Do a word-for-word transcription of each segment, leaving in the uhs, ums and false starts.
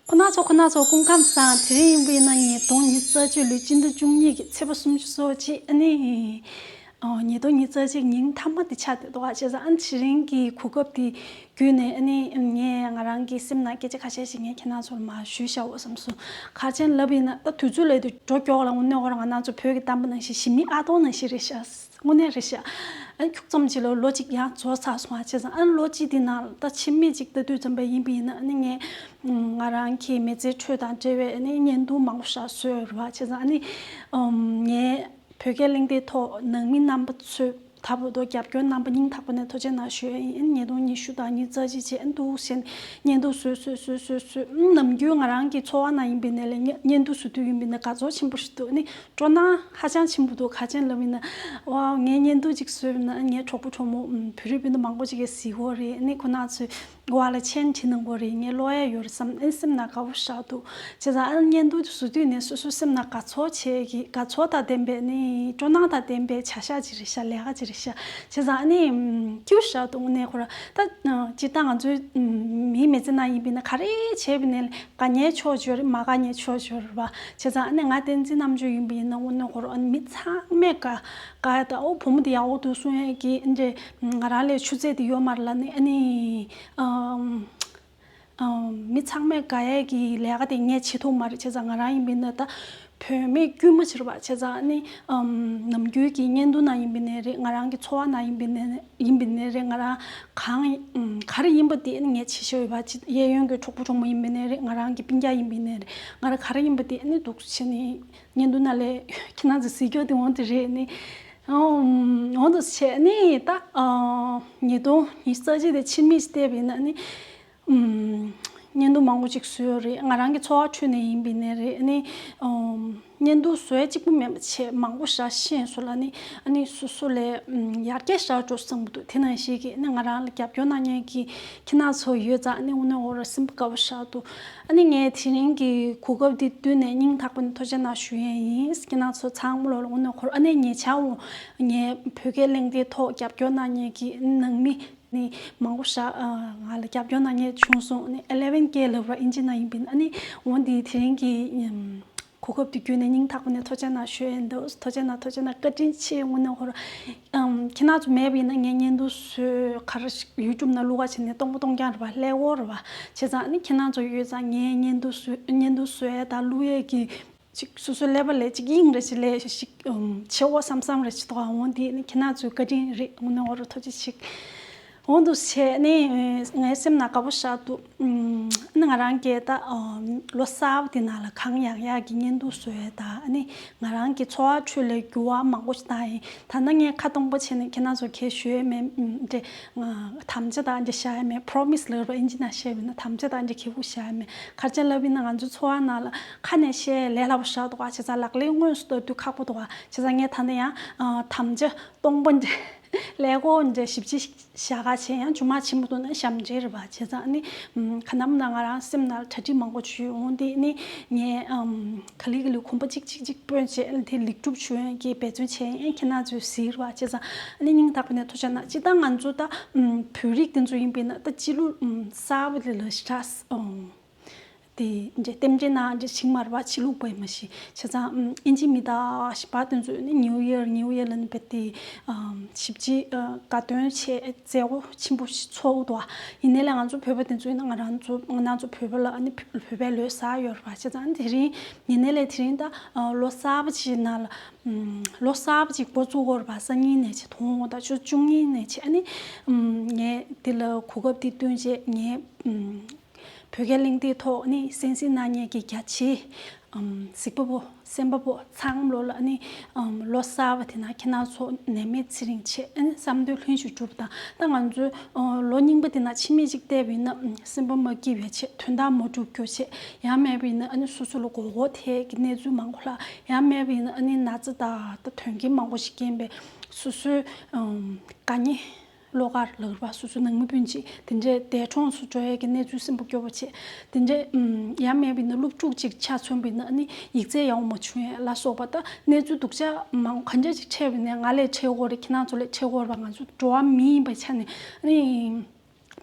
ཁོ་ན་ཚོ་ཁོ་ན་ཚོ་སྐུ་ཁམས་བཟང་། དེ་རིང་ཡིན་པ་ཡིན་ན་ཉིས་སྟོང་ཉི་ཤུ་རྩ་གཅིག་ལོའི་སྤྱི་ཟླ་བཅུ་གཉིས་ཀྱི་ཚེས་པ་སུམ་ཅུ་སོ་གཅིག་ཨ་ནི། ཨོ། ཉིས་སྟོང་ཉི་ཤུ་རྩ་གཅིག་ཉིན་མཐའ་མ་དེ་ཆགས་བསྡད་འདུག་ཨ། བྱས་ཙང་ཨ་ནི་དེ་རིང་གི་གོ་སྐབས་དེ་བརྒྱུད་ནས་ཨ་ནི་ངས་ང་རང་གི་སེམས་ནང་སྐད་ཆ་ཁ་ཤས་ཤིག་ངས་ཁྱེད་རང་ཚོར་མར་ཞུས་བཞག་འོ་བསམ་སོང་། ག་རེ་ལབ་ཡིན་ན་ད་དུས་ཚོད་ལ་དེ་འགྲོ་མགྱོགས་ལ། དངོས་གནས་ཁོ་རང་ང་རང་ཚོ་བོད་ཀྱི་གཏམ་དཔེ་ནང་བཞིན་ཞི་མི་ཨ་སྟོང་ནང་བཞིན་རེད་ཤག་དངོས་གནས་རེད་ཤག་ཨ་ཁྱུག་ཙམ་ཅིག་ལ་ལོ་གཅིག་ཡང་རྫོགས་ཚར་སོང་བ། བྱས་ཙང་ཨ་ལོ་གཅིག་དེ་ནང་ད་ཕྱི་མིག་ཅིག་ལྟ་དུས་ཙམ་པ་ཡིན་པ་ཡིན་ན་ཨ་ནི་ངས་ང་རང་གི་མི་ཚེའི་ཁྲོད་དང་འབྲེལ་བའི་ཨ་ནི་བརྙན་ཐུང་མང་པོ་ཞིག་བཟོས་ཡོད་རེད་བ། བྱས་ཙང་ཨ་ནི་ངས་བོད་སྐད་གླེང་སྟེགས་ཐོག་ནང་མི་རྣམ་པ་ཚོས་ད་བར་དུ་རྒྱབ་སྐྱོར་གནང་བ་སྙིང་ཐག་པ་ནས་ཐུགས་རྗེ་གནང་ཞུ་ཡ་ཡིན། ཉིས་སྟོང་ཉི་ཤུ་དང་ཉི་ཤུ་རྩ་གཅིག་བྱས་ཨ་འདུག་བྱས་ནས་བརྙན་ཐུང་བཟོས་བཟོས་བཟོས་བཟོས་བཟོས། ཨ་ནམ་རྒྱུན་ང་རང་གི་འཚོ་བ་ནང་ཡིན་པ་ཡིན་ནའི་ལས་བརྙན་ཐུང་བཟོ་དུས་ཡིན་པ་ཡིན་ནའི་དགའ་ཚོར་ཆེན་པོ་ཞིག་འདུག་ཨ་ནི། སྤྲོ་སྣང་ཧ་ཅང་ཆེན་པོ་འདུག་ག་རེ་ལབ་ཡིན་ན། ཝའོ། ངས་བརྙན་ཐུང་ཅིག་བཟོས་ཡིན་ན་ངའི་གྲོགས་པོ་གྲོགས་མོ་བོད་རིགས་སྤུན་ཟླ་མང་པོ་ཅིག་གིས་གཟིགས་ཀྱི་ཡོད་རེད། ཨ་ནི་ཁོ་རང་ཚོས་ཝ་ལ་མཆན་བྲིས་གནང་གི་ཡོད་རེད། ངས་ཀློག་ཡ་ཡོད་རེད་བསམ། ཨ་ནི་སེམས་ནང་དགའ་པོ་ཞེ་དྲག་འདུག་བྱས་ཙང་ཨ་ནི་བརྙན་ཐུང་དེ་བཟོ་དུས་ནས་སོ་སོའི་སེམས་ནང་དགའ་ཚོར་བྱེད་ཀྱི། དགའ་ཚོར་དང་ལྡན་པའི་ནི་སྤྲོ་སྣང་དང་ལྡན་པའི་བྱ་གཞག་ཅིག་རེད་ཤག་ལས་ཀ་ཅིག་རེད་ཤག་བྱས་ཙང་ཨ་ནི་སྐྱིད་པོ་ཞེ་དྲག་འདུག་དངོས་གནས་ཁོ་རང་ད་སྤྱིར་བཏང་ང་ཚོའི་མིའི་མི་ཚེ་ནང་ཡིན་པ་ཡིན་ན་ག་རེ་བྱས་པ་ཡིན་ནའི་དགའ་ཉེན་ཕྱོགས་ཅིག་ཡོད་རེད། མ་དགའ་ཉེན་ཕྱོགས་ཅིག་ཡོད་རེད་བ། བྱས་ཙང་ཨ་ནི་ང་བསྟན་འཛིན་རྣམ་དཔྱོད་ཡིན་པ་ཡིན་ན་དངོས་གནས་ཁོ་རང་ཨ་ནི་མི་ཚང་མས་དགའ་དགའ་ཡ་ད། ཨོ་བུ་མོ་དེ་ཡག་པོ་འདུག་གསུང་ཡ་གི་འདྲ། ང་རང་ལས་ཆུ་ཚད་དེ་ཡོད་མ་རེད་ལབ་ནས་ཨ་ནི་ཨམ་ཨམ་མི་ཚང་མས་དགའ་ཡ་གི་ལས་ཀ་དེ་ངས་བྱེད་ཐུབ་མ་རེད། བྱས་ཙང་ང་རང་ཡིན་པ་ཡིན་ན་ད་བུད་མེད་དཀྱུས་མ་ཅིག་རེད་བ། བྱས་ཙང་ཨ་ནི་ཨམ་ནམ་རྒྱུན་གྱི་བརྙན་ཐུང་ནང་ཡིན་པ་ཡིན་ནའི་རེད། ང་རང་གི་འཚོ་བ་ནང་ཡིན་པ་ཡིན་ནའི་ཡིན་པ་ཡིན་ནའི་རེད། ང་རང་གང་ཨམ་ག་རེ་ཡིན་པ་དེ་ངས་བྱེད་ཤེས་ཡོད་པ། ཅིག་གཡས་གཡོན་གྱི་གྲོགས་པོ་གྲོགས་མོ་ཡིན་པ་ཡིན་ནའི་རེད། ང་རང་གི་སྤུན་ཀྱག་ཡིན་པ་ཡིན་ནའི་རེད། ང་རང་ག་རེ་ཡིན་པ་དེ་ཨ་ནི་འདུག་བྱས་ནས་བརྙན་ཐུང་ནང་ལས་ཁྱེད་རང་ཚོ་གཟིགས་རྒྱུ་དེ་འོང་དེ་རེད་ནི། ཨོ། འོང་དུ་བྱས་ནི་ད་ཨ་ཉིས་སྟོང་ཉི་ཤུ་རྩ་གཅིག་དེ་ཕྱི་མིག་ཅིག་བལྟས་པ་ཡིན་ན་ནི། ཨམ། བརྙན་ཐུང་མང་པོ་ཅིག་བཟོས་ཡོད་རེད། ང་རང་གི་འཚོ་བ་ཁྲོད་ནས་ཡིན་པ་ཡིན་ནའི་རེད། ཨ་ནི་ཨམ། བརྙན་ཐུང་བཟོ་ཡ་གཅིག་པུ་མིན་པ་བྱས་མང་པོ་ཞེ་དྲག་ཤེས་སོང་ལ་ནི། ཨ་ནི་སོ་སོ་ལས་ཨམ། ཡར་རྒྱས་ཞེ་དྲག་འགྲོ་བསམ་གྱི་འདུག་དེ་ནང་བཞིན་གྱི་ཨ་ནི་ང་རང་ལ་རྒྱབ་སྐྱོར་གནང་མཁན་གྱི་ཁྱེད་རང་ཚོ་ཡོད་ཙང་ཨ་ནི་དངོས་གནས་ཁོ་རང་སེམས་པ་དགའ་པོ་ཞེ་དྲག་འདུག་ཨ་ནི་ངས་དེ་རིང་གི་གོ་སྐབས་འདི་བསྟུན་ནས་སྙིང་ཐག་པ་ནས་ཐུགས་རྗེ་གནང་ཞུ་ཡས་ཡིན། ཁྱེད་རང་ཚོ་ཚང་མ་ལོ་ལ་དངོས་གནས་ཁོ་རང་ཨ་ནི་ཉེ་ཆར་འོང་ངས་བོད་སྐད་གླེང་སྟེགས་ཐོག་རྒྱབ་སྐྱོར་གནང་མཁན་གྱི་ནང་མི་ནི་མང་པོ་ཞེ་དྲག་ང་ལ་རྒྱབ་སྐྱོར་གནང་མཁན་བྱུང་སོང་། ཨ་ནི་ཨེ་ལེ་ཝན་ཀེ་ལབ་ར་ཨིན་ཇི་ནང་ཡིན་པ་ཡིན་ན། ཨ་ནི་འོང་འདི་དེ་རིང་གི་ཨམ། གོ་སྐབས་དེ་བརྒྱུད་ནས་སྙིང་ཐག་པ་ནས་ཐུགས་རྗེ་གནང་ཞུ་ཡས་འདུག་ཐུགས་རྗེ་གནང་། ཐུགས་རྗེ་གནང་། བཀའ་དྲིན་ཆེ། དངོས་གནས་ཁོ་རང་ཨམ། ཁྱེད་རང་ཚོ་མེད་པ་ཡིན་ན་ངས་བརྙན་ཐུང་བཟོས་ག་རེ་ཞིག་ཡུ་ཊུབ་ནང་བླུག་ག་བྱས་ནས་སྟོང་པ་སྟོང་རྐྱང་རེད་པ། ཀླད་ཀོར་རེད་པ། བྱས་ཙང་ཨ་ནི་ཁྱེད་རང་ཚོ་ཡོད་ཙང་ངས་བརྙན་ཐུང་བཟོས་བརྙན་ཐུང་བཟོ་ཡས་དང་བླུག་ཡས་ཀྱི་ཅིག་སོ་སོའི་ཀླད་པ་ལ་ཅིག་དབྱིངས་རེ་ཞིག་ལས་ཞིག་ཨམ། ཆེ་བོ་བསམ་བསམ་རེ་ཞིག་འདུག་འོང་འདི་ནི་ཁྱེད་རང་ཚོའི་བཀའ་དྲིན་རེད། དངོས་གནས་ཁོ་རང་ཐུགས་རྗེ་ཆེ། འོང་དུ་བྱས་ནི་ངའི་སེམས་ནང་དགའ་པོ་ཞེ་དྲག་འདུག་ཨམ། ང་རང་གིས་ད་ཨམ། ལོ་གསར་པ་འདི་ནང་ལ་གང་ཡག་ཡག་གི་བརྙན་ཐུང་བཟོ་ཡས་དང་ཨ་ནི་ང་རང་གི་འཚོ་བ་ཁྲོད་ལ་འགྱུར་བ་མང་པོ་ཞིག་བཏང་ཡིན། ད་ནི་ངས་ཁ་སྟོང་པ་བྱས་ནས་ཁྱེད་རང་ཚོ་གས་ཞུ་ཡས་མེད། ཨམ། འདྲེ་ང་དམ་བཅའ་དང་འདྲེ་བཞག་ཡས་མེད། པོ་རོ་མི་སི་ལབ་ར་ཨིན་ཇི་ནང་བཤད་པ་ཡིན་ན་དམ་བཅའ་དང་འདྲེ་གས་པོ་བཞག་ཡས་མེད། ག་རེ་ལབ་ཡིན་ན་ང་ཚོའི་འཚོ་བ་ནང་ལ་ཁ་ནས་བཤད་ཡས་ལས་སླ་པོ་ཞེ་དྲག་འདུག་ག་བྱས་ཙང་ལག་ལེན་དངོས་སུ་བསྟར་དུས་ཁག་པོ་འདུག་ག་བྱས་ཙང་ངས་ད་ནི་ཡང་ཨ། དམ་བཅའ་སྟོང་པ་འདྲེ་ཀླད་ཀོར་འདྲེ་ཞེ་པོ་ཅིག་བཞག་ག་བྱས། ཡང་རྗེས་མ་ཕྱིན་པ་འདུག་ན་ཞབས་འདྲེན་རེད་པ། བྱས་ཙང་ཨ་ནི་ཨམ། ག་ནམ་ན་ང་རང་སེམས་ནང་གྲ་སྒྲིག་མང་པོ་བྱུང་ཡོང་དེ་ནི་ངས་ཨམ། ག་ལེ་ག་ལེ་གོམ་པ་གཅིག་གཅིག་གཅིག་སྤོས་བྱས་དེ་ལེགས་གྲུབ་བྱུང་ཡོང་གི་འབད་བརྩོན་བྱས་ཡིན། ཁྱེད་རང་ཚོས་གཟིགས་རེད་པ། བྱས་ཙང་ཨ་ནི་སྙིང་ཐག་པ་ནས་ཐུགས་རྗེ་གནང་། སྤྱིར་བཏང་ང་ཚོ་ད་ཨམ། བོད་རིགས་དེ་ཚོ་ཡིན་པས་ན་ད་སྤྱི་ལོ་ཨམ། གསར་པ་ལ་ལ་ཞེ་དྲག་ཨམ། དེ་འདྲ་རྟེན་འབྲེལ་ནང་འདྲ་ཞིག་མ་རེད་པ། ཕྱི་ལུགས་པ་ཡིན་མ་གཞི། བྱས་ཙང་ཨམ། ཨིན་ཇི་མི་དང་ཞིག་པ་དེ་ཚོས་ནི་ནིའུ་ཡར་ནིའུ་ཡར་ལ་ནི་བེད་དེ་ཨམ། ཞིབ་ཅིག་ཨ། དགའ་སྟོན་བྱས་མཛད་སྒོ་ཆེན་པོ་ཞིག་ཚོགས་འདུག་ཡིན་ནའི་ལས་ང་ཚོ་བོད་པ་དེ་ཚོ་ཡིན་ན་ང་རང་ཚོ་ང་རང་ཚོ་བོད་པ་ལ་ཨ་ནི་བོད་པའི་ལོ་གསར་ཡོད་རེད་པ། བྱས་ཙང་དེ་རིང་ཡིན་ནའི་ལས་དེ་རིང་ད་ཨ། ལོ་གསར་པ་ཅིག་ནང་ལ་ཨམ། ལོ་གསར་པ་ཅིག་འགོ་བཙུགས་དགོས་རེད་པ། སང་ཉིན་ནས་བྱས་དང་པོ་ཟླ་བཅུ་གཉིས་ནས་བྱས་ཨ་ནི་ཨམ། ངས་འདི་ལ་གོ་སྐབས་འདི་བསྟུན་བྱས་ངས་ཨམ། བོད་སྐད་གླེང་སྟེགས་ཐོག་ནི་གསན་གཟིགས་གནང་མཁན་གྱི་རྒྱ་ཆེའི་ཨམ། གཟིགས་པ་པོ་གསན་པ་པོ་ཚང་མ་ལོ་ལ་ནི་ཨམ། ལོ་གསར་པ་དེ་ན་ཁྱེད་རང་ཚོ་ནད་མེད་ཚེ་རིང་བྱས་ཨ་ནི་བསམ་འདུན་ལྷུན་གྱིས་འགྲུབ་དང་། ད་ང་ཚོའི་ཨ། ལོ་རྙིང་པ་དེ་ན་ཕྱི་མིག་ཅིག་བལྟས་པ་ཡིན་ན་ཨམ། སེམས་པ་མ་སྐྱིད་པ་བྱས། དོན་དག་མ་འགྲུབ་རྒྱུ་བྱས། ཡང་མེད་པ་ཡིན་ན་ཨ་ནི་སོ་སོ་ལ་མགོ་སྐོར་ཐེབས་ཀྱི་གནས་ཚུལ་མང་པོ་ལྷག་ཡང་མེད་པ་ཡིན་ན་ཨ་ནི་ན་ཚ་དང་ད་དོན་རྐྱེན་མང་པོ་ཞིག་རྐྱེན་པས་སོ་སོའི་ཨམ། དགའ་ཉེ་བློ་དཀར་ལབ་རེད་པ། སོ་སོའི་ནང་མི་སྤུན་མཆེད་དེ་འདྲས་འདས་གྲོངས་སུ་འགྲོ་ཡས་ཀྱི་གནས་ཚུལ་སེམས་པ་སྐྱོ་པོ་བྱས། དེ་འདྲས་ཨམ། ཡང་མེད་པ་ཡིན་ན་སློབ་ཕྲུག་ཅིག་ཆ་མཚོན་པ་ཡིན་ན་ཨ་ནི་ཡིག་ཚད་ཡག་པོ་མ་བྱུང་ཡས་ལ་སོགས་པ་ད་གནས་ཚུལ་སྡུག་ཅག་མང་ག་འདྲས་ཅིག་འཕྲད་པ་ཡིན་ནའི་ང་ལས་འཕྲད་ཀྱི་ཡོད་རེད། ཁྱེད་རང་ཚོ་ལས་འཕྲད་ཀྱི་ཡོད་རེད་པ། ང་ཚོ་འགྲོ་བ་མི་ཡིན་པའི་ཆ་ནས་ཨ་ནི།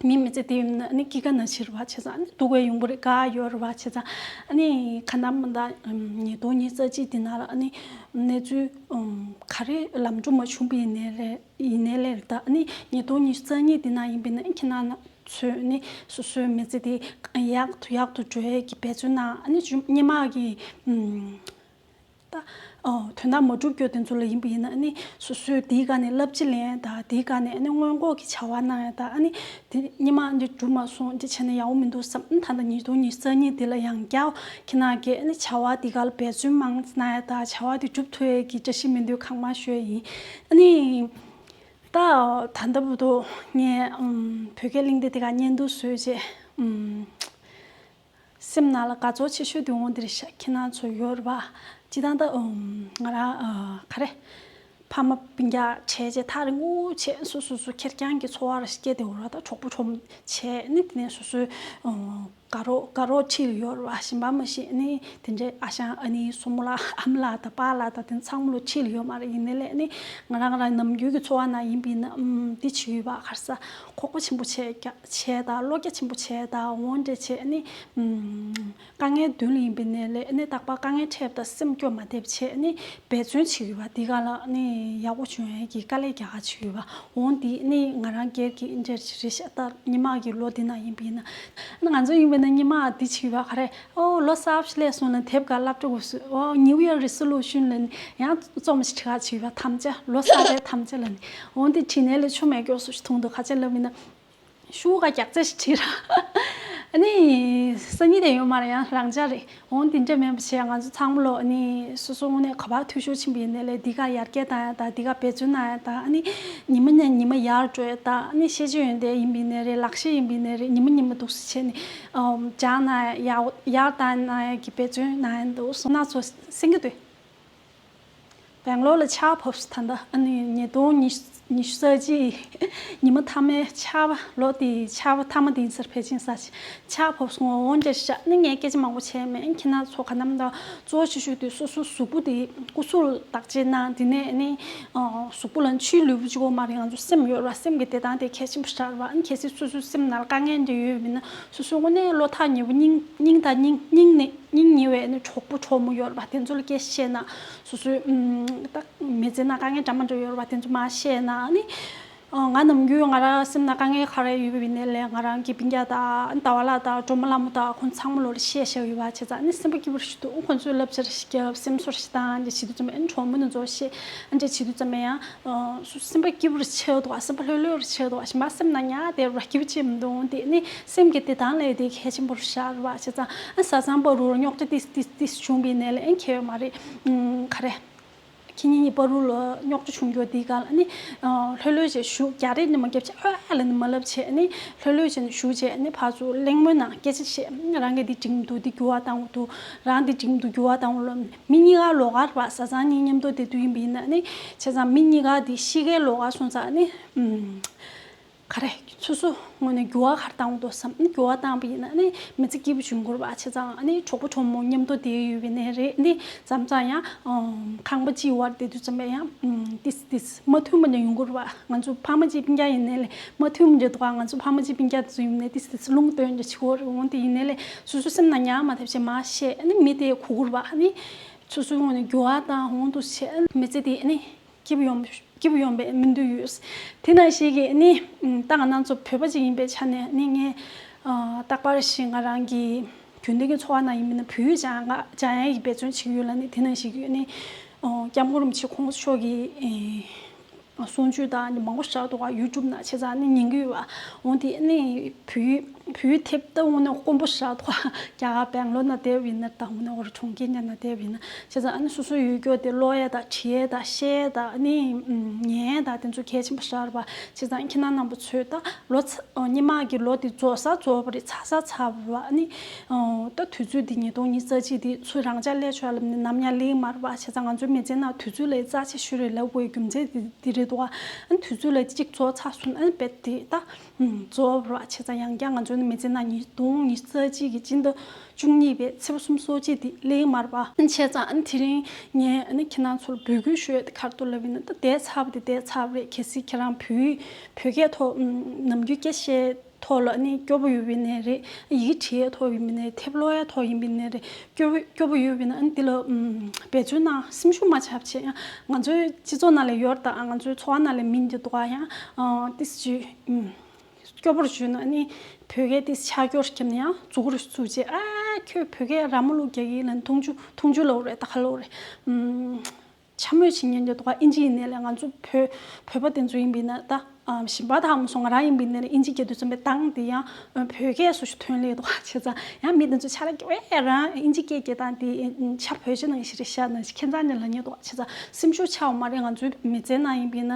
མི་མི་ཚེ་དེ་ཡིན་ན་ཨ་ནི་སྐྱིད་ཀ་ན་ཕྱིར་བ་བྱས་ཙང་ཨ་ནི་སྡུག་པའི་ཡོང་གི་རེད། དགའ་ཡོད་རེད་བ་བྱས་ཙང་ཨ་ནི་ག་ནམ་མ་ད་ཉིས་སྟོང་ཉི་ཤུ་རྩ་གཅིག་དེ་ནང་ལ་ཨ་ནི་གནས་ཚུལ་ག་རེ་ལམ་འགྲོ་མ་བྱུང་བ་ཡིན་ནའི་རེད། ཡིན་ནའི་ལས་ད་ཨ་ནི་ཉིས་སྟོང་ཉི་ཤུ་རྩ་གཉིས་འདི་ན་ཡིན་པས་ན་ཁྱེད་རང་ཚོས་ནི་སོ་སོའི་མི་ཚེ་དེ་ཡག་ཏུ་ཡག་ཏུ་འགྲོ་ཡས་ཀྱི་འབད་བརྩོན་གནང་། ཨ་ནི་སྙན་མ་གི་ད་ཨོ་དོན་དག་མ་འགྲུབ་རྒྱུ་དེ་ཚོ་ལ་ཡིན་པ་ཡིན་ན་ཨ་ནི་སོ་སོའི་དེའི་སྒང་ནས་བསླབ་བྱ་ལེན་ཡས་དང་དེའི་སྒང་ནས་ཨ་ནི་སྔོན་འགོག་གི་བྱ་བ་གནང་ཡས་དང་ཨ་ནི་དེ་སྙན་མ་འདི་འགྲུབ་མ་སོང་འདི་བྱས་ན་ཡག་པོ་མི་འདུག་བསམ། ད་ལྟ་ཉིས་སྟོང་ཉི་ཤུ་རྩ་གཉིས་འདི་ལ་ཡང་བསྐྱར་ཁྱེད་རང་གིས་ཨ་ནི་བྱ་བ་འདི་ག་ལ་འབད་བརྩོན་མང་གནང་ཡས་དང་བྱ་བ་འདི་འགྲུབ་ཐུབ་ཡས་ཀྱི་བཀྲ་ཤིས་སྨོན་འདུན་གང་མང་ཞུ་ཡས་ཡིན། ཨ་ནི། ད་ད་ལྟ་བར་དུ་ངས་ཨམ་བོད་སྐད་གླེང་སྟེགས་དེ་ག་བརྙན་ཐུང་བཟོས་རྗེས་ཨམ་སེམས་ནང་ལ་དགའ་ཚོར་ཆེ་ཤོས་དེ་འོང་དེ་རེད་ཤག་ཁྱེད་རང་ཚོ་ཡོད་རེད་པ། སྤྱིར་བཏང་ད་ཨམ་ང་རང་ཨ་ག་རེ་ཕ་མ་སྤུན་ཀྱག་བྲལ་རྗེས་ཐག་རིང་པོ་བྱས་སོ་སོ་སོ་ཁེར་རྐྱང་གི་འཚོ་བ་ར་སྐྱེལ་བསྡད་ཡོད་རེད། ད་གྲོགས་པོ་གྲོགས་མོ་བྱས་ནི་དེ་ནས་སོ་སོའི་ཨ་དགའ་རོགས་དགའ་རོགས་ཁྲིད་ལ་ཡོད་རེད་བ། གཞན་པ་མ་གཞི་ནི་དེ་འདྲའི་ཨ་ཞང་ཨ་ནེ་སྲུ་མོ་ལགས་ཨ་མ་ལགས་དང་པཱ་ལགས་དང་དེ་ཚང་མ་ལོ་ཁྲིད་ལ་ཡོད་མ་རེད། ཡིན་ནའི་ལས་ནི་ང་རང་ང་རང་ནམ་རྒྱུན་གྱི་འཚོ་བ་ནང་ཡིན་པ་ཡིན་ན་ཨམ་འདི་བྱེད་ཡོད་པ་ག་རེ་ཟ། ཁོག་པ་ཆེན་པོ་བྱས་ཀྱ་བྱས་དང་བློ་རྒྱ་ཆེན་པོ་བྱས་དང་འོང་འདྲ་བྱས་ནི་ཨམ་དཀའ་ངལ་མདུན་ལ་ཡིན་པ་ཡིན་ནའི་ལས་ནི་རྟག་པར་དཀའ་ངལ་འཕྲད་དང་སེམས་སྐྱོ་མ་བསྡད་བྱས་ནི་འབད་བརྩོན་བྱེད་ཀྱི་ཡོད་པ། འདི་ག་ལ་ནི་ཡག་པོ་བྱུང་ཡས་ཀྱི་དཀའ་ལས་རྒྱག་ག་བྱེད་ཀྱི་ཡོད་པ། འོང་འདི་ནི་ང་རང་སྒེར་གྱི་འདྲ་རེད་ཤག་ད་སྔོན་མ་གི་ལོ་འདི་ནང་ཡིན་པ་ཡིན་ན། ང་ཚོ་ཡིན་པ་ན་སྔོན་མ་འདི་བྱེད་ཀྱི་ཡོད་པ་ག་རེ། ཨོ་ལོ་གསར་པ་ཞིག་སླེབས་སོང་ན་དེབ་འགའ་སློབ་གྲྭ་དགོས་སུ་ཨོ་New Year Resolution ལ་ནི་ཡང་རྩོམ་ཞིག་བྲིས་ག་བྱེད་ཀྱི་ཡོད་པ། དམ་བཅའ་ལོ་གསར་པའི་དམ་བཅའ་ལ་ནི། འོང་འདི་བྲིས་ནའི་ལས་ཆོ་མེད་སྐྱོ་སུ་ཞིག་མཐོང་འདུག་ཁ་ཆེ་ལབ་ཡིན་ན། ཤུ་ག་རྒྱག་རྩེ་ཞིག་བྲིས་ར། ཨ་ནི། སང་ཉིན་དེ་ཡོད་མ་རེད། ཡང་རང་འཇགས་རེད། འོང་དེ་འདྲ་མིན་པ་བྱས་ང་ཚོ་ཚང་མ་ལོ་ཨ་ནི་སོ་སོ་དངོས་གནས་ག་པར་འཐུས་ཤོར་ཕྱིན་པ་ཡིན་ནའི་ལས་འདི་ག་ཡར་རྒྱས་བཏང་ཡ་དང་འདི་ག་འབད་བརྩོན་གནང་ཡ་དང་ཨ་ནི་ཉི་མ་ནས་ཉི་མ་ཡར་འགྲོ་ཡ་དང་ཨ་ནི་ཤེས་བྱ་ཡོན་ཏན་ཡིན་པ་ཡིན་ནའི་རེད། ལག་ཤེས་ཡིན་པ་ཡིན་ནའི་རེད། ཉི་མ་ཉི་མ་འདུག་སེ་བྱས་ནས་ཨམ་སྦྱང་གནང་ཡ་ཡར་ཡར་བཏང་གནང་ཡ་གི་འབད་བརྩོན་གནང་ཡ་འདུག་སོང་ན་ཚོ་སེང་གེ་འདུག་བེང་ལོར་ལ་ཆར་ཕབ་སོང་། ད་ལྟ་ཨ་ནི་ཉིས་སྟོང་ཉི་ཤུ་རྩ་གཅིག་ཉི་མ་མཐའ་མའི་ཆར་པ་ལོ་དེའི་ཆར་པ་མཐའ་མ་དེ་ཡིན་ས་རེད། ཕལ་ཆེར་ས་ཆ་ཆར་ཕབ་སོང་། འོང་འདྲ་ཤག་ནི་ངས་སྐད་ཆ་མང་པོ་བྱས་མེད། ཁྱེད་རང་ཚོ་ག་ནམ་ད་གཙོ་བོ་ཆེ་ཤོས་དེ་སོ་སོའི་གཟུགས་པོ་དེ་སྐུ་གཟུགས་ལ་བརྟག་དཔྱད་གནང་། དེ་ནས་ནི་གཟུགས་པོ་ལ་ཆུའི་ལུས་པོ་གཅིག་པོ་མ་རེད། ང་ཚོ་སེམས་ཡོད་ར། སེམས་ཀྱི་བདེ་ཐང་དེ་གལ་ཆེན་པོ་ཞིག་རེད་བ། ཨ་ནི་གལ་སྲིད་སོ་སོའི་སེམས་ནང་ལ་དཀའ་ངལ་འདྲ་ཡོད་མིན་ན་སོ་སོའི་དངོས་གནས་བློ་ཐག་ཉེ་པོ་སྙིང་སྙིང་དང་སྙིང་སྙིང་ནས། སྙིང་ཉེ་བའི་ནི་གྲོགས་པོ་གྲོགས་མོ་ཡོད་རེད་པ། དེ་ཚོ་ལ་སྐད་ཆ་བཤད་ན་སོ་སོའི་ཨུམ་ད་མི་ཚེ་ན་དཀའ་ངལ་འདྲ་མི་འདྲ་ཡོད་རེད་པ། དེ་ཚོ་མར་བཤད་ན་ནི་ཨ་ང་ནམ་རྒྱུན་ང་རང་སེམས་ན་དཀའ་ངལ་ག་རེ་ཡོད་པ་ཡིན་ནའི་ལས་ང་རང་གི་སྤུན་ཀྱག་དང་ཟླ་བ་ལགས་དང་སྒྲོལ་མ་ལྷ་མོ་དང་ཁོང་ཚང་མ་ལོ་ལ་བཤད་བཤད་ཡོད་པ་བྱས་ཙང་ནི་སེམས་པ་སྐྱིད་པོ་ཞིག་འདུག་ཁོང་ཚོས་བསླབ་བྱ་རེ་ཞིག་བརྒྱབ་སེམས་གསོ་རེ་ཞིག་བཏང་འདི་བྱེད་དུས་ཙམ་ཨ་ནི་གྲོགས་མོ་ནི་ཚོ་བཤད་ཨ་འདྲ་བྱེད་དུས་ཙམ་ཡང་སེམས་པ་སྐྱིད་པོ་རེ་ཆགས་འདུག་སེམས་པ་ལྷོད་ལྷོད་རེ་ཆགས་འདུག་གཞན་པ་སེམས་ན་ཉག་དེ་ར་སྐྱིད་པོ་ཅིག་མི་འདུག་དེ་ནི་སེམས་ཀྱི་བདེ་ཐང་ལས་དེ་གལ་ཆེན་པོ་རེད་ཤག་རེད་བ། བྱས་ཙང་ཨ་བཟའ་ཚང་བར་དུ་རྙོག་དྲ་ཏིས་ཏིས་ཏིས་བྱུང་བའི་ནས་ལས་ཨེ་ཁྱེད་ཡོད་མ་རེད། ཨུམ་ག་རེ། ཁྱེད་གཉིས་གཉིས་བར་དུ་ལ་རྙོག་དྲ་བྱུང་རྒྱུ་དེ་ག་ལ་ནི་ལྷོད་ལྷོད་བྱས་བཞུགས། རྒྱག་རེས་ནི་མ་བརྒྱབ་བྱས་ཨོ་ཨ་ལ་ནི་མ་ལབ་བྱས་ནི་ལྷོད་ལྷོད་བྱས་ནི་བཞུགས་བྱས་ནི་ཕར་ཚུར་གླེང་མོལ་ནང་སྐད་ཆ་བཤད། རང་གིས་འདི་འགྲིག་མི་འདུག་འདི་འགྱུར་བ་བཏང་དགོས་འདུག་རང་འདི་འགྲིག་མི་འདུག་འགྱུར་བ་བཏང་དགོས་ལབ། མི་གཉིས་ཀ་ལོགས་ཀ་རེད་བ། བཟའ་ཚང་གཉིས་མཉམ་དུ་བསྡད་དུས་ཡིན་པ་ཡིན་ན་ནི་བྱས་ཙང་མི་གཉིས་ཀ་འདི་གཤིས་ཀའི་ལོགས་ཀ་སོང་ཙང་ནི་ཨུམ། ག་རེ། སོ་སོ་ངོས་ནས་འགྱུར་བ་ག་རེ་བཏང་དགོས་འདུག་བསམ། འགྱུར་བ་བཏང་པ་ཡིན་ན་ནི་མི་ཚེ་སྐྱིད་པོ་བྱུང་དགོས་རེད་བ། བྱས་ཙང་ནི་གྲོགས་པོ་གྲོགས་མོ་མཉམ་དུ་བསྡད་ཡོད་པ་ཡིན་ནའི་རེད། ནི་མཚམས་མཚམས་ཡང་ཁང་པ་གཅིག་བར་བསྡད་དུས་ཙམ་པ་ཡང་ཏིས་ཏིས་མ་མཐུན་པ་འདྲ་ཡོང་གི་རེད་བ། ང་ཚོ་ཕ་མ་གཅིག་སྤུན་ཀྱག་ཡིན་ནའི་ལས་མ་མཐུན་པ་འདྲ་འདུག་ག་ང་ཚོ་ཕ་མ་གཅིག་སྤུན་ཀྱག་ཚོ་ཡིན་ནའི་ཏིས་ཏིས་ལུང་སྟོན་འདྲ་བྱེད་དགོས་རེད། འོང་དེ་ཡིན་ནའི་ལས་སོ་སོ་སེམས་ནང་ཉར་མ་ཐེབས་བྱས་མར་བཤད། ནི་མི་དེ་གོ་གི་རེད་བ། ནི་སོ་སོའི་ངོས་ནས་འགྱུར་བ་བཏང་འོང་དུས་བྱས་མི་ཚེ་དེ་ནི། སྐྱིད་པོ་ཡོང་སྐྱིད་པོ་ཡོང་པའི་སྨོན་འདུན་ཡོད། དེ་ནང་བཞིན་གྱི་ནི་ད་ང་རང་ཚོ་བོད་པ་ཅིག་ཡིན་པའི་ཆ་ནས་ནི་ངས་རྟག་པར་བཞིན་ང་རང་གི་རྒྱུན་ལྡན་གྱི་འཚོ་བ་ནང་ཡིན་མིན་ན་བོད་ཡིག་སྦྱང་ག་སྦྱང་ཡ་གི་འབད་བརྩོན་བྱེད་ཀྱི་ཡོད་ལ། ནི་དེ་ནང་བཞིན་གྱི་ནི་སྐྱབས་མགོན་རིན་པོ་ཆེ་ཁོང་མཆོག་གི་གསུང་ཆོས་དང་ནི་མང་པོ་བཞག་འདུག་ག་ཡུ་ཊུབ་ནང་བྱས་ཙང་ནི་ཉན་གྱི་ཡོད་པ། འོང་དེ་ནི་བོད་ཡིག་བོད་ཡིག་དེབ་ད་དངོས་གནས་དཀོན་པོ་ཞིག་རེད་འདུག་རྒྱ་གར་སྦེང་ལོར་ན་བསྡད་པ་ཡིན་ན་དང་དངོས་གནས་འོ་རེད་གྲོང་ཁྱེར་ཉན་ན་བསྡད་པ་ཡིན་ན་བྱས་ཙང་ཨ་ནི་སོ་སོའི་ཡུལ་སྐྱོར་དེ་ཀློག་ཡས་དང་བྲིས་ཡས་དང་བཤད་ཡས་དང་ཨ་ནི་ཉན་ཡས་དང་དེ་ཚོ་གལ་ཆེན་པོ་ཞིག་རེད་པ། བྱས་ཙང་ཁྱེད་རྣམ་པ་ཚོས་ད་ལོ་ཚ་སྔོན་མ་གི་ལོ་དེ་རྫོགས་ས་རྫོགས་པ་རེད། ཚར་ས་ཚར་བ་རེད་པ། ཨ་ནི་ད་དུས་ཚོད་དེ་ཉིས་སྟོང་ཉི་ཤུ་རྩ་གཅིག་དེ་ཚུར་རང་འཇགས་སླེབས་ཆོག་ལབ་ནས་ནམ་ཡང་སླེབས་མ་རེད་པ། བྱས་ཙང་ང་ཚོའི་མི་ཚེ་ནང་དུས་ཚོད་ལས་རྩ་ཆེ་ཤོས་རེད་ལབ་དགོས་རྒྱུ་མཚན་དེ་དེ་རེད་འདུག་ཨ་ནི་དུས་ཚོད་ལས་གཅིག་རྫོགས་ཚར་སོང་ཨ་ནི་རྦད་དེ་ད། གཙོ་བོ་ར་བྱས་ཙང་ཡང་བསྐྱར་ང་ཚོའི་མི་ཚེ་ནང་ཉིས་སྟོང་ཉི་ཤུ་རྩ་གཅིག་གི་སྤྱི་ཟླ་བཅུ་གཉིས་པའི་ཚེས་པ་སུམ་ཅུ་སོ་གཅིག་དེ་སླེབས་མ་རེད་པ། བྱས་ཙང་ཨ་ནི་དེ་རིང་ངས་ཨ་ནི་ཁྱེད་རང་ཚོར་འབོད་སྐུལ་ཞུ་ཡས་དེ་ག་རེ་འདུག་ལབ་ཡིན་ན་ད་བསྡད་ཚར་བ་དེ་བསྡད་ཚར་བ་རེད། གལ་སྲིད་ཁྱེད་རང་བོད་བོད་སྐད་ཐོག་ནམ་རྒྱུན་སྐད་བཤད་ ཐོག་ལ་ནི་སྐྱོ་པོ་ཡོད་པའི་ནས་རེད། ཡི་གེ་བྲིས་ཐོག་ཡིན་པའི་ནས་རེད། དེབ་ཀློག་ཡ་ཐོག་ཡིན་པའི་ནས་རེད། སྐྱོ་པོ་སྐྱོ་པོ་ཡོད་པའི་ན་ཨ་ནི་འདི་ལ་ཨམ་འབད་བརྩོན་གནང་། སེམས་ཤུགས་མ་ཆག་བྱས་ཡང་ང་ཚོའི་སྤྱི་ཚོགས་ནང་ལ་ཡོད་དང་ང་ཚོའི་ཚོགས་པ་ནང་ལ་མིན་གྱི་འདུག་ག་ཡང་ཨ་ཏིས་ཅི་ཨམ་སྐྱོ་པོར་བརྗོད་ན་ཨ་ནི་བོད་སྐད་ཏིས་ཆ་སྐྱོར་བརྒྱབ་ན་ཡང་མཛུག་གུར་བཙུགས་བྱས། ཨ་ཁྱོད་བོད་སྐད་ར་མ་ལུག་རྒྱག་གི་ལ་མཐོང་ཆུ་མཐོང་ཆུ་ལོ་རེད། ད་ཁ་ལོ་རེད། ཨམ། འཕྱ་སྨོད་བྱེད་མཁན་གྱི་འདུག་ག་ཨིན་ཇི་ཡིན་ནའི་ལས་ང་ཚོ་བོད་བོད་པ་དེ་ཚོ་ཡིན་པས་ན་ད་ཨ་ཞིམ་པ་དག་མོ་སོང་ང་རང་ཡིན་པས་ནའི་ལས་ཨིན་ཇི་སྐད་དུ་ཙམ་པའི་སྟངས་དེ་ཡང་བོད་སྐད་སུ་ཞིག་ཐོན་ལེ་འདུག་ག་བྱས་ཙང་ཡང་མི་དེ་ཚོ་ཆ་ལ་སྐྱོ་བས་རང་ཨིན་ཇི་སྐད་སྐད་སྟངས་དེ་ཆ་བོད་ཆ་ནང་ཞིག་རེད་ཤག་ནང་ཞིག་ཁྱེད་ཚང་ནས་ལ་ཉེ་འདུག་ག་བྱས་ཙང་སེམས་ཤུགས་ཆག་མ་རེད། ང་ཚོའི་མི་ཚེ་ནང་ཡིན་པས་ན་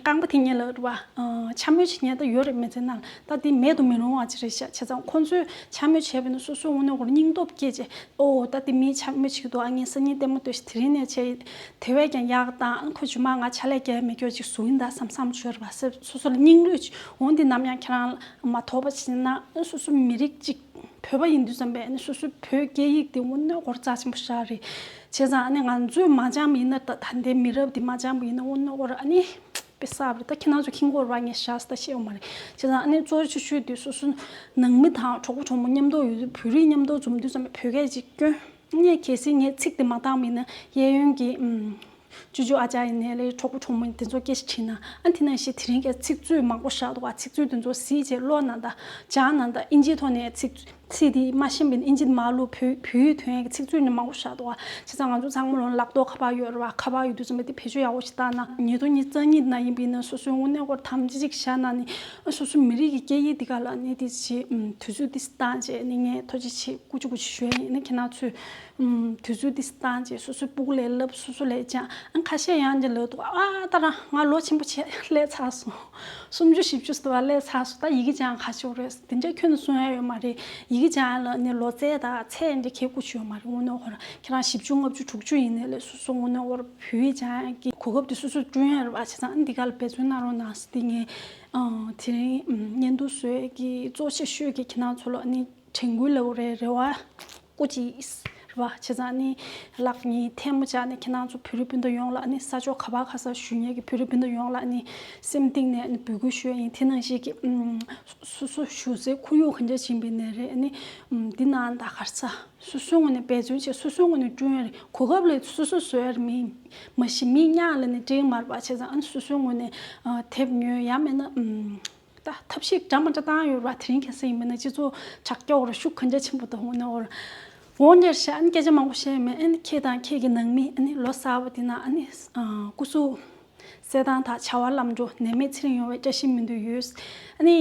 རྐང་པ་དེ་ཉལ་ལ་རུ་བ་འཕྱ་སྨོད་བྱེད་མཁན་ད་ཡོད་རེད། མི་ཚེ་ནང་ད་དེ་མེད་དུ་མི་རུང་བ་ཅིག་རེད་ཤག་བྱས་ཙང་ཁོང་ཚོས་འཕྱ་སྨོད་བྱས་པས་ན་སོ་སོའི་དངོས་གནས་ཁོ་རང་སྙིང་སྟོབས་སྐྱེད་བྱས། ཨོ་ད་དེ་མིའི་ཆ་མི་ཆིག་ཏུ་ཨ་ངའི་སང་ཉིན་ལྟད་མོ་ལྟོས་ཤིག་དེ་རིང་ནས་བྱས་དེ་བས་ཀྱང་ཡག་དང་ཁོ་ཇུ་མ་ང་ཆ་ལས་རྒྱལ་མི་སྐྱོ་ཅིག་བཟུང་ཡིན་ད་བསམ་བསམ་བྱོས་ར་བ་སེ་སོ་སོ་ལ་སྙིང་རུས་ཅིག་འོང་། འདི་ནམ་ཡང་ཁྱེད་རང་ལ་མ་ཐོགས་པ་བྱས་ན་སོ་སོ་མི་རིགས་ཅིག་བོད་པ་ཡིན་དུས་ཙམ་པས་ནི་སོ་སོའི་བོད་སྐད་ཡིག་དེ་དངོས་གནས་ཁོ་ར་རྩ་ཆེན་པོ་ཞིག་རེད། བྱས་ཙང་ཨ་ནི་ང་ཚོས་མ་སྦྱངས་པ་ཡིན་ན་ད་ད་ལྟའི་མི་རབས་དེ་མ་སྦྱངས་པ་ཡིན་ན་དངོས་གནས་ཁོ་ར་ཨ་ནི། དཔེ་གསར་པ་རེད། ད་ཁྱེད་རང་ཚོ་མཁྱེན་གྱི་ཡོད་རེད་པ། ངས་ཞག་ད་ཤེས་ཡོད་མ་རེད། བྱས་ཙང་ཨ་ནི་གཙོ་ཆེ་ཤོས་དེ་སོ་སོ་ནང་མི་དང་གྲོགས་པོ་གྲོགས་མོ་མཉམ་དུ་ཡོད་དུས་བོད་རིགས་མཉམ་དུ་འཛོམས་དུས་ཙམ་པ་བོད་སྐད་ཅིག་སྐྱོན། ངས་གལ་སྲིད་ངས་ཚིག་དེ་མ་བཏང་བ་ཡིན་ན་གཡས་གཡོན་གྱི་ཨུམ་ཅུ་ཅུ་ཨ་ཅག་ཡིན་ནའི་ལས་གྲོགས་པོ་གྲོགས་མོ་དེ་ཚོ་སྐད་ཆ་དྲིས་ན་ཨ་དེ་ནང་བཞིན་དེ་རིང་གི་ཚིག་མཛོད་མང་པོ་བཞག་འདུག་ག་ཚིག་མཛོད་དེ་ཚོ་གཟིགས་བྱས་ཀློག་ན་ད་སྦྱང་ན་ད་ཨིན་ཇིའི་ཐོག་ནས་ཚིག་ཚིག་དེ་མ་ཤེས་པའི་ཨིན་ཇི་མ་ལུག་བོད་བོད་ཡིག་ཐོན་ཡག་གི་ཚིག་མཛོད་ནི་མང་པོ་བཞག་འདུག་ག་བྱས་ཙང་ང་ཚོ་ཚང་མ་ལོ་ལག་ཐོག་ཁ་པར་ཡོད་རེད་པ། ཁ་པར་ཡོད་དུས་ཙམ་པ་དེ་བེད་སྤྱོད་ཡག་པོ་ཞིག་བཏང་ན་ཉིས་སྟོང་ཉི་ཤུ་རྩ་གཉིས་ན་ཡིན་པས་ན་སོ་སོའི་དངོས་གནས་ཁོ་ར་དམ་བཅའ་ཅིག་བཞག་ན་ནི་སོ་སོའི་མི་རིགས་ཀྱི་སྐད་ཡིག་འདི་ག་ལ་ནི་དེ་བྱེད་དུས་ཚོད་འདི་བཏང་བྱས་ནི་ངས་ཐུགས་རྗེ་ཆེ་སྐུ་མཁྱེན་སྐུ་མཁྱེན་ཞུ་ཡ་ཡིན། ནི་ཁྱེད་རང་ཚོས་དུས་ཚོད་འདི་བཏང་བྱས་སོ་སོའི་སྤུ་གུ་ལ་སློབ་སོ་སོ་ལ་སྦྱང་། ཨ་ཁ་ཤས་ཡང་ཅིག་ལབ་འདུག་ཨ་ད་རང་ང་ལོ་ཆེན་པོ་བྱས་སླེབས་ཚར་སོང་། སུམ་ཅུ་བཞི་བཅུ་ཟེར་བ་སླེབས་ཚར་སོང་། ད་ཡི་གེ་སྦྱང་ག་ཞོག་རེད། དེ་འདྲ་ཁྱོན་ནས་གསུང་ཡ་ཡོད་མ་རེད། ཡི་གེ་སྦྱང་ཡ་ལ་ནི་ལོ་ཙཱ་དང་ཚད་འདྲ་གལ་དགོས་ཀྱི་ཡོད་མ་རེད། དངོས་གནས་ཁོ་རང་ཁྱེད་རང་བཞི་བཅུ་ལྔ་བཅུ་དྲུག་ཅུ་ཡིན་ནའི་ལས་སོ་སོ་དངོས་གནས་ཁོ་རང་བོད་ཡིག་སྦྱང་ཡ་གི་གོ་སྐབས་དེ་སོ་སོས་བསྐྲུན་ཡ་རེད་པ། བྱས་ཙང་འདི་ག་ལ་འབད་བརྩོན་གནང་རོགས་གནང་ཟེར་ཏེ་ངས་དེ་རིང་བརྙན་ཐུང་བཟོ་ཡ་གི་གཙོ་ཆེ་ཤོས་ཀྱི་ཁྱེད་རང་ཚོ་ལ་ནི་དྲན་སྐུལ་ལབ་རེད། རེ་བ་སྐུ་མཁྱེན་རེད་པ། བྱས་ཙང་ནི་ལག་གཉིས་ཐལ་མོ་སྦྱར་ནས་ཁྱེད་རང་ཚོ་བོད་རིགས་སྤུན་ཟླ་ཡོངས་ལ་ནི་ས་ཕྱོགས་ག་པར་ག་སར་བཞུགས་མཁན་གྱི་བོད་རིགས་སྤུན་ཟླ་ཡོངས་ལ་ནི་སེམས་གཏིང་ནས་ནི་འབོད་སྐུལ་ཞུ་ཡ་ཡིན། དེ་ནང་བཞིན་གྱི་ཨུམ་སོ་སོ་བཞུགས་སའི་ཁོར་ཡུག་གང་འདྲ་ཞིག་ཡིན་པའི་ནས་རེད། ནི་ཨུམ་འདི་ནང་ད་ག་རེ་ཟ་སོ་སོའི་ངོས་ནས་འབད་བརྩོན་བྱས་སོ་སོའི་ངོས་ནས་བསྐྲུན་ཡ་རེད། གོ་སྐབས་ལ་སོ་སོ་བཟོ་ཡ་རེད། མི་མ་གཞི་མི་གཉག་ལ་ནི་འགྲིག་མ་རེད་པ། བྱས་ཙང་ཨ་ནི་སོ་སོའི་ངོས་ནས་ཨ་དེབ་ཉོས་ཡང་མིན་ན་ཨུམ། ད་ཐབས་ཤེས་འདྲ་མ་འདྲ་བཏང་ཡོད་ར། དེ་རིང་ཁ་སང་ཡིན་པ་ན་སྤྱི་ཚོགས་དྲ་རྒྱ་འོག་ར་ཤུགས་གང་འདྲ་ཆེན་པོ་དང་འོ་ན་འོ་ར་འོང་འདྲ་ཤག་ཨ་ནི་སྐད་ཆ་མང་པོ་བཤད་མེད། ཨ་ནི་ཁྱེད་དང་ཁྱེད་ཀྱི་ནང་མི་ཨ་ནི་ལོ་གསར་པ་དེ་ན་ཨ་ནི་ཨ་སྐུ་གཟུགས་གསལ་ཐང་དང་བྱ་བ་ལམ་འགྲོ་ནད་མེད་ཚེ་རིང་ཡོང་བའི་བཀྲ་ཤིས་སྨོན་འདུན་ཡོད། ཨ་ནི་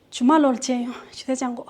ཇུ་མ་ལོར་མཇལ་ཡོང་། ཞུ་དེ་ཅང་གོ།